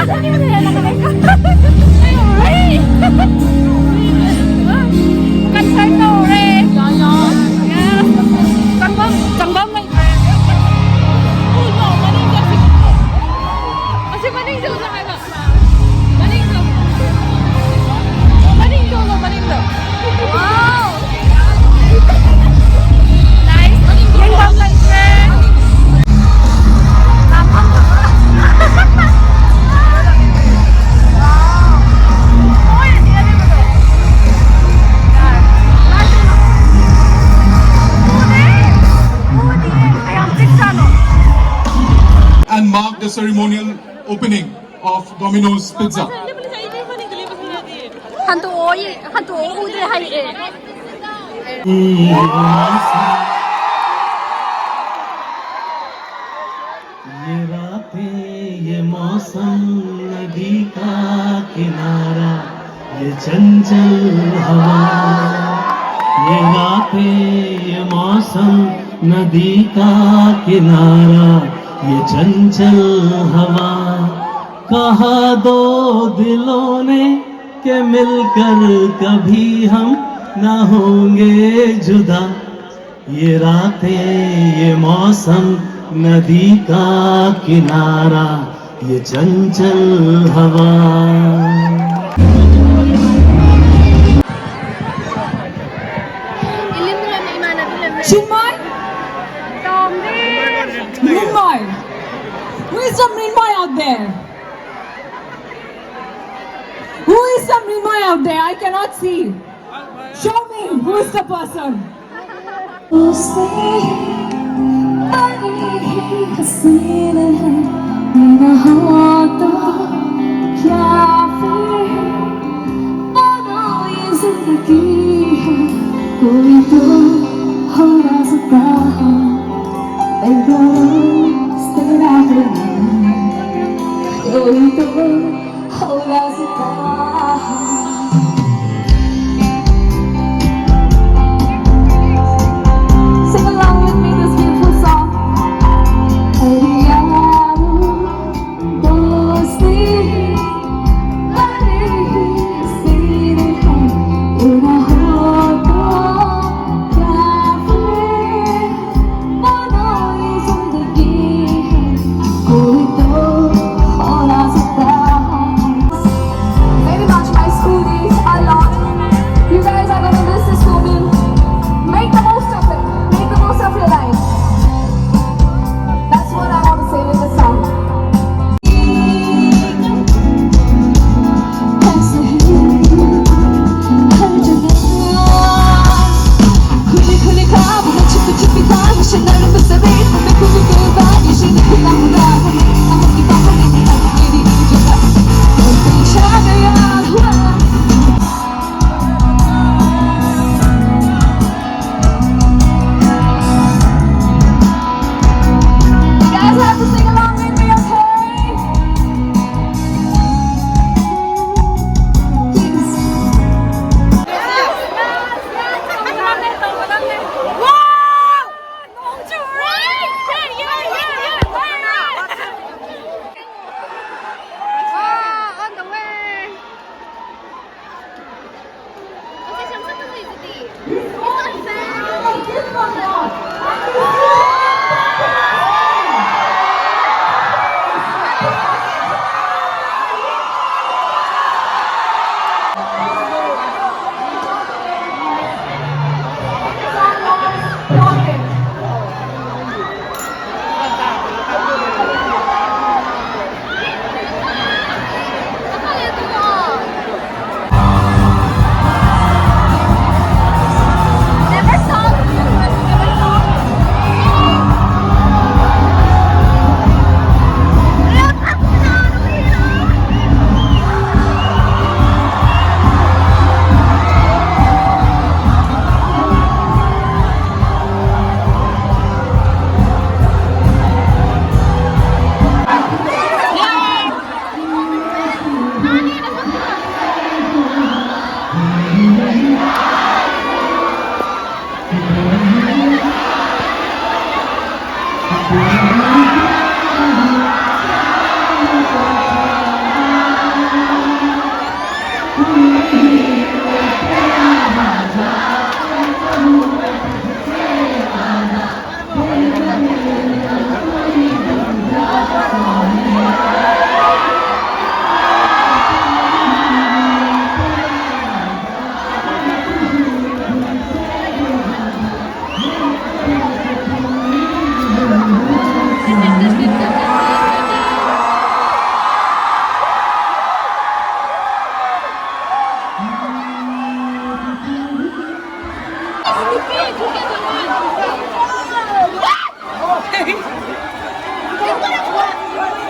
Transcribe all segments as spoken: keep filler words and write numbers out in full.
Concert ꯇꯧꯔꯦ꯫ ꯆꯪꯐꯝ, ꯆꯪꯐꯝ ꯂꯩꯇ꯭ꯔꯦ꯫ ꯑꯁꯤ ꯃꯅꯤꯡ ꯆꯠꯂꯨ ꯍꯥꯏꯕ꯫ ꯃꯅꯤꯡꯗꯣ꯫ ꯃꯅꯤꯡꯗꯣ, ꯃꯅꯤꯡꯗꯣ꯫ Wow! Nice. ꯌꯦꯡꯐꯝ ꯂꯩꯇ꯭ꯔꯦ꯫ ꯂꯥꯛꯐꯝ ꯂꯩꯇ꯭ꯔꯦ꯫ Wow! ꯃꯣꯏꯅ ꯊꯤꯒꯠꯂꯤꯕꯗꯣ꯫ ꯌꯥꯔꯦ꯫ ꯎꯗꯦ꯫ ꯎꯗꯤꯌꯦ꯫ ꯀꯌꯥꯝ ꯆꯤꯛ ꯖꯥꯠꯅꯣ꯫ And mark the ceremonial opening of Domino's Pizza. ꯍꯟꯗꯣꯛꯑꯣ, ꯌꯦ-, ꯍꯟꯗꯣꯛꯑꯣ, ꯎꯗ꯭ꯔꯦ ꯍꯥꯏꯔꯛꯑꯦ꯫ ये रातें, ये मौसम, नदी का किनारा, ये चंचल हवा। ये रातें, ये मौसम, नदी का किनारा, ये चंचल हवा। कहा दो दिलों ने कि मिलकर कभी हम ना होंगे जुदा। ये रातें, ये मौसम, नदी का किनारा, ये चंचल हवा। Chinmay? Mrinmoy. Who is the Mrinmoy out there? Who is the Mrinmoy out there? I cannot see. Show me who is the person. उसे बड़ी ही हसीन है, ना हो तो क्या फिर, मानो ये जिंदगी है, कोई तो हो रास्ता है, एक दोस्त राह में, कोई तो हो रास्ता है। Sing along with me this beautiful song. अरे यारो, दोस्ती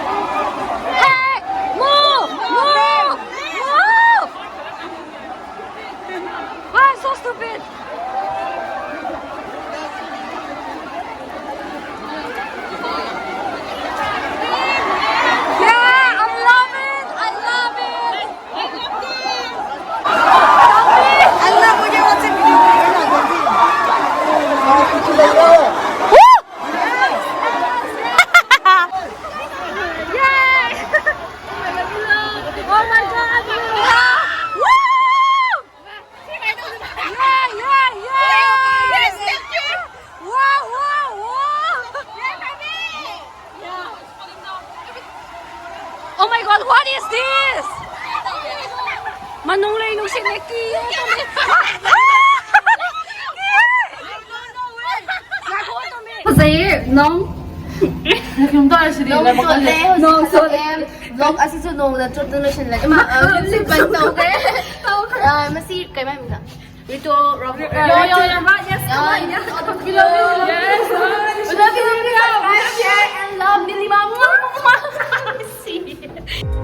Hey! Move! Move! Move! Ah, so stupid! Yeah, I love it! I love it! Woo! Yay! Oh my God! Woo! Yeah, yeah, yeah! Wow, wow, wow! Oh my God, what is this? Manung lei nung sik neki. ꯐꯖꯩꯌꯦ, ꯅꯪ꯫ ꯀꯩꯅꯣꯝ ꯇꯧꯔꯦ ꯁꯤꯗꯤ, ꯅꯣꯡ ꯂꯥꯏꯕꯛ ꯆꯣꯠꯂꯦ, ꯀꯜꯂꯦ꯫ ꯍꯧꯖꯤꯛ ꯅꯣꯡ ꯆꯣꯠꯂꯦ꯫ ꯈꯜꯂꯛꯑꯦ꯫ Vlog ꯑꯁꯤꯁꯨ ꯅꯣꯡꯅ ꯆꯣꯠꯇꯅ ꯂꯣꯏꯁꯤꯜꯂꯒꯦ꯫ ꯏꯃꯥ, ꯑ, ꯂꯤꯞꯁꯇꯤꯛ ꯄꯟ ꯇꯧꯈ꯭ꯔꯦ꯫ ꯇꯧꯈ꯭ꯔꯦ꯫ ꯑ, ꯃꯁꯤ ꯀꯩ ꯍꯥꯏꯕꯅꯣ? Rito, Rob-, Yo, yo, yo, yes, come on, yes. We love you, we love you. Yes. We love you, we love you. Subscribe, share, and love Nilima. See you.